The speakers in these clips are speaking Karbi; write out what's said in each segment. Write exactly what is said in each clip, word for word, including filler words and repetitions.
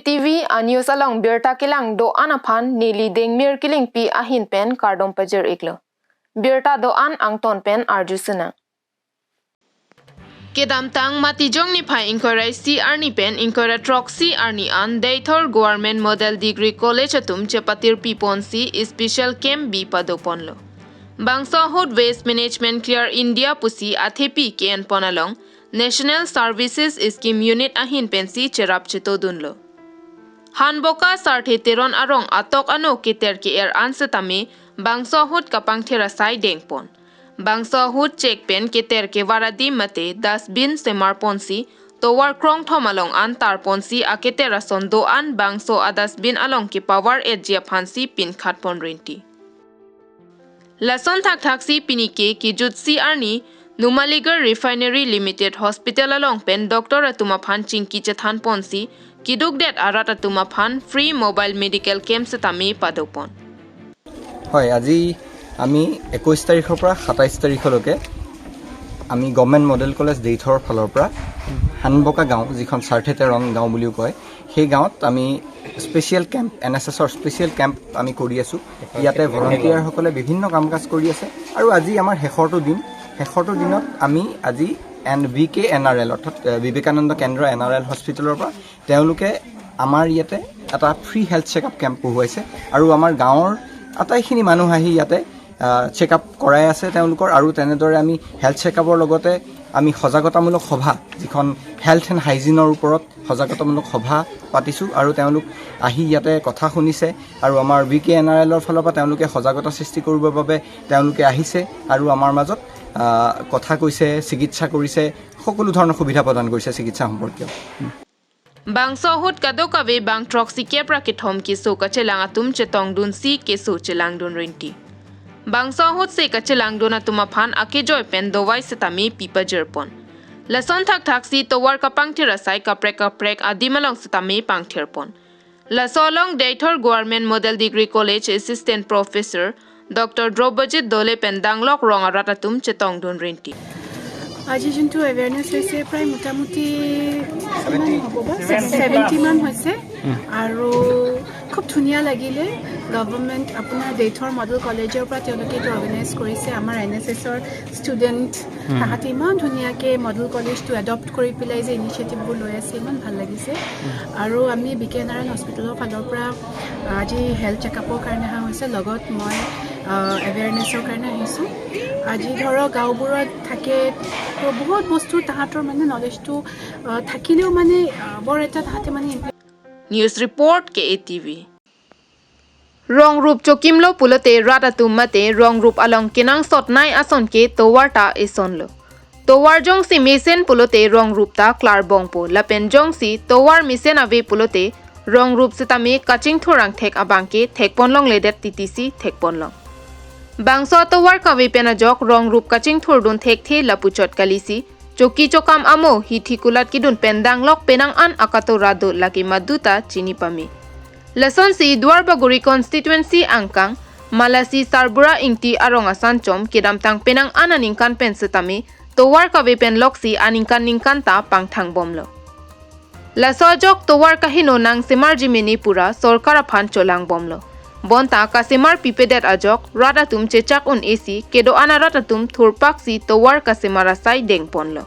T V a-news along birta kelang do-an aphan neli Dengmir Killingpi ahin pen kardom pajir-iklo. Birta do-an angton pen arju sinang. Kedamtang Matijong niphai ingkoi ra isi arni pen ingkoi ra throksi arni an Deithor Government Model Degree College atum chepatirpi ponsi special camp bi pado ponlo. Bangso ahut Waste Management Clear India pusi athepi ke-en pon along National Services Scheme Unit ahin pensi cherap chetodunlo. Hanboka Sarthe Teron arong atok ano keter ke-er an setame bangso ahut kapangthir asai dengpon. Bangso ahut chek pen keter kevar adim mate dustbin semar ponsi tovar krongthom along an tar ponsi aketer ason do-an bangso a-dustbin along kepavar-etji aphansi pinkhat pon rinti. Lason thakthaksi pini ke kejutsi arni Numaligarh Refinery Limited Hospital along pen doctor atum aphan chingki chethan ponsi kedukdet arat atum aphan free mobile medical camp setame pado pon. হয়, আজি আমি একৈছ তাৰিখৰ পৰা সাতাইছ তাৰিখলৈকে আমি government model college দেইথৰ ফালৰ পৰা হানবকা গাঁও, যিখন চাৰ্থে তেৰং গাঁও বুলিও কয়, সেই গাঁৱত আমি স্পেচিয়েল কেম্প, এন এছ এছৰ স্পেচিয়েল কেম্প আমি কৰি আছোঁ। ইয়াতে ভলণ্টিয়াৰসকলে বিভিন্ন কাম কাজ কৰি আছে আৰু আজি আমাৰ শেষৰটো দিন। শেষৰটো দিনত আমি আজি N V K N R L, অৰ্থাৎ, এ, বিবেকানন্দ কেন্দ্ৰ এন আৰ এল হস্পিটেলৰ পৰা তেওঁলোকে আমাৰ ইয়াতে এটা ফ্ৰী হেল্থ চেকআপ কেম্প বহুৱাইছে আৰু আমাৰ গাঁৱৰ আটাইখিনি মানুহ আহি ইয়াতে, আ, চেকআপ কৰাই আছে তেওঁলোকৰ। আৰু তেনেদৰে আমি হেল্থ চেকআপৰ লগতে আমি সজাগতামূলক সভা, যিখন হেল্থ এণ্ড হাইজিনৰ ওপৰত সজাগতামূলক সভা পাতিছোঁ আৰু তেওঁলোক আহি ইয়াতে কথা শুনিছে আৰু আমাৰ ভি কে এন আৰ এলৰ ফালৰ পৰা তেওঁলোকে সজাগতা সৃষ্টি কৰিবৰ বাবে তেওঁলোকে আহিছে আৰু আমাৰ মাজত, আ, কথা কৈছে, চিকিৎসা কৰিছে, সকলো ধৰণৰ সুবিধা প্ৰদান কৰিছে চিকিৎসা সম্পৰ্কীয়। Bangso ahut kadokave bang throksi kep ra kethom keso kachelang atum chetongdunsi keso chelangdun rinti. Bangso ahut se kachelangdun atum aphan akejoi pen dovai setame pi pajir pon. Lason thakthaksi tovar kapangthir asai kaprek kaprek adim along setame pangthir pon. Laso along Deithor Government Model Degree College Assistant Professor doctor দ্ৰব্যজিৎ দলে pen danglok rong arat atum chetongdun rinti. আজি যোনটো এৱেৰনেছ হৈছে, প্ৰায় মোটামুটি কিমান হ'ব বা? ছেভেণ্টি মান হৈছে। আৰু খুব ধুনীয়া লাগিলে, গভৰ্ণমেণ্ট আপোনাৰ দেইথৰ মডেল কলেজৰ পৰা তেওঁলোকে এইটো অৰ্গেনাইজ কৰিছে। আমাৰ এন এছ এছৰ ষ্টুডেণ্ট তাহাঁতে ইমান ধুনীয়াকৈ মডেল কলেজটো এডপ্ট কৰি পেলাই যে ইনিচিয়েটিভবোৰ লৈ আছে, ইমান ভাল লাগিছে। আৰু আমি বি কে এন আৰ এল হস্পিটেলৰ ফালৰ পৰা আজি হেল্থ চেকআপৰ কাৰণে অহা হৈছে, লগত মই, আ, এৱেৰনেছৰ কাৰণে আহিছোঁ। আজি ধৰক গাঁওবোৰত থাকে, তো বহুত বস্তু তাহাঁতৰ মানে নলেজটো, আ, থাকিলেও মানে, আ, বৰ এটা তাহাঁতে মানে News Report, K A T V. Rong rup chokimlo pulote rat atum mate rong rup along kenangsotnei ason ke tovar ta esonlo. Tovar jongsi mesen pulote rong rup ta klarbongpo, lapen jongsi tovar mesen ave pulote rong rup setame kachingthur angthek abang ke thekpon longledet titisi thekpon long. Bangso tovar kave pen ajok rong rup kachingthurdun thekthe lapuchot kalisi, choki chokam amo hithi kulat kidun pen danglok penang an akatora do lake maduta chini pame. Lasonsi Duarbagori constituency angkang Malasi Sarbura Ingti arong asanchom kedamtang penang an aningkan pen setame tovar kave pen loksi aningkan ningkan ta pangthangbomlo. Laso ajok tovar kaheno nangsemarji mene pura sorkar aphan cholangbomlo. Bonta kasemar pipedet ajok rat atum chechak un-esi kedo-an arat atum thurpaksi tovar kasemar asai dengponlo.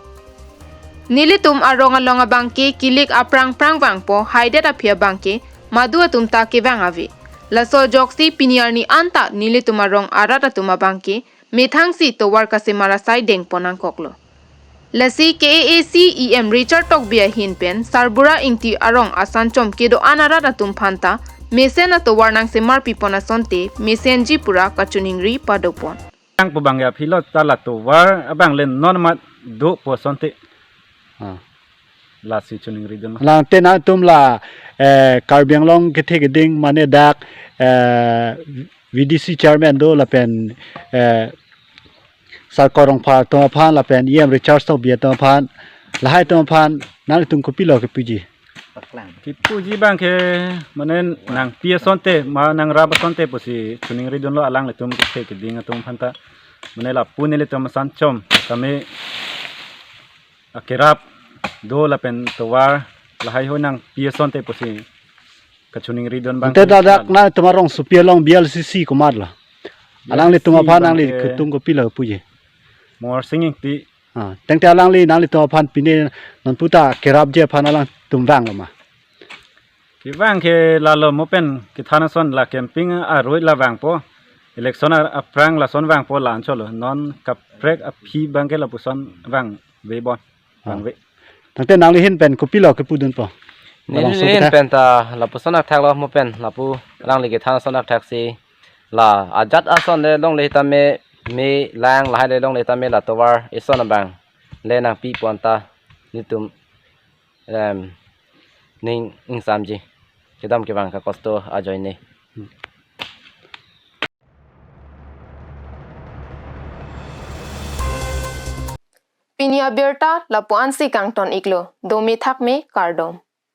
Nelitum arong along abang ke kilik aprang prang vangpo, haidet aphi abang ke madu atum ta kevang ave. Laso ajoksi pini arni anta nelitum arong arat atum abang ke methangsi tovar kasemar asai dengpon nangkoklo. Lasi K A A C E M Richard Tokbi ahin pen Sarbura Ingti arong asanchom kedo-an arat atum phanta mesen atovar nangsemar pipon asonte mesenji pura kachiningri padopon. Yang pu bang ya philo ta la tovar abang le non mat dopo asonte. Ah. Lasi chiningri dun ma. Lang te nangtum la, eh, Karbi Anglong kethe keding mane dak, eh, V D C chairman do lapen, eh, Sarkor Rongphar atum aphan lapen E M Richard Tokbi atum aphan, lahai atum aphan nangtum kopilo kepuji? Kepuji abang ke mane nangpi asonte, ma nangrap asonte pusi chiningri dunlo, alanglitum kethe keding atum aphanta. Mane lapu nelitum asanchom kami akerap do lapen tovar lahai ho nangpi asonte pusi kachoningri dun abang. Tangte ke ladak nangtum arongsopi along B L C C komat lo? Alanglitum aphan nangli ketung kopilo puji? Morsing Ingti. Ah, tangte alangli nanglitum aphan pine nonputa kerapji aphan alangtum vanglo ma? Kevang ke lalo mo pen kethan ason la campaign aroi la vangpo. Election a-, aphrang lason vangpo la anchot lo. Non kaprek aphi abang ke lapuson vangve bon. Ah. Vangve. Tangte nangli ahin pen kopilo kepudunpo? Neli ahin pen ta lapuson athak lo mo pen lapu alangli kethan ason athak si la ajat ason le longle tame, me lang lahai le longle tame la tovar ison abang le nangpi pon ta nelitum, em, ning ingsamji. Kedam kevang kakosto ajoine. Pini abirta lapu-an si kangton iklo, dome thakme kardom.